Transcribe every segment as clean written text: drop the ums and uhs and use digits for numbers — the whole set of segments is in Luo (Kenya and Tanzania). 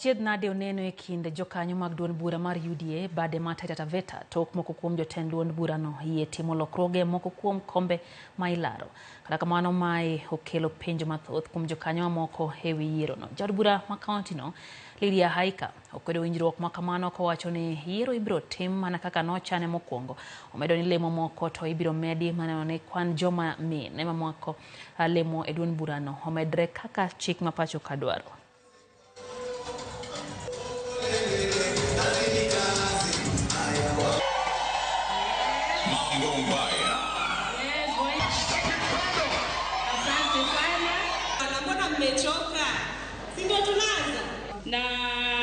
Chiedh nade oneno e kind jokanyo mag duond bura mar UDA bade ma Taita Taveta tok moko kuom jotend duond burano yie timo lokruoge moko kuom kombe ma ilaro. Kata kamano mae okelo penjo mathoth kuom jokanyo mamoko e wi yierono. Jaod bura ma kaunti no Lydia Haika okwedo winjruok ma kamano kowacho ni yiero ibiro tim mana kaka nochane mokwongo. Omedo ni lemo moko to ibiro medi maneno ni kwan joma mine mamako lemo e duond burano omedre kaka chik ma pacho ka dwaro. Asante sana. Mbona mmechoka? Si ndio tunaanza? Na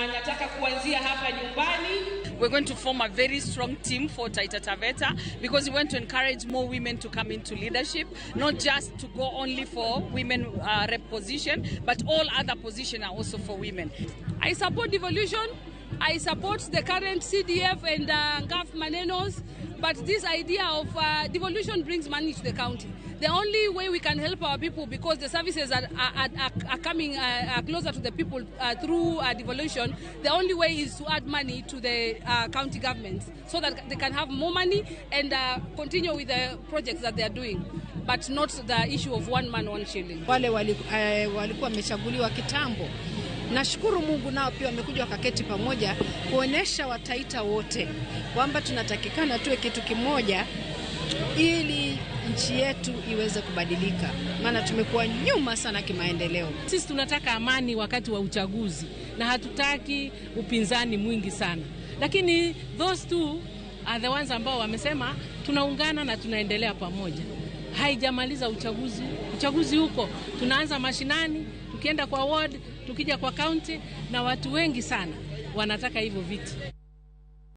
nataka kuanzia hapa nyumbani. We're going to form a very strong team for Taita Taveta because we want to encourage more women to come into leadership, not just to go only for women rep position, but all other positions are also for women. I support devolution. I support the current CDF and GAF manenos, but this idea of devolution brings money to the county. The only way we can help our people, because the services are coming closer to the people through devolution, the only way is to add money to the county governments so that they can have more money and continue with the projects that they are doing, but not the issue of one man, one shilling. Wale walikuwa wamechaguliwa kitambo. Nashukuru Mungu nao pia wamekuja wakaketi pamoja kuonesha Wataita wote kwamba tunatakikana tuwe kitu kimoja ili nchi yetu iweze kubadilika, maana tumekuwa nyuma sana kimaendeleo. Sisi tunataka amani wakati wa uchaguzi na hatutaki upinzani mwingi sana, lakini those two are the ones ambao wamesema tunaungana na tunaendelea pamoja. Haijamaliza uchaguzi, uchaguzi huko tunaanza mashinani, tukienda kwa ward, tukija kwa county, na watu wengi sana wanataka hivyo viti.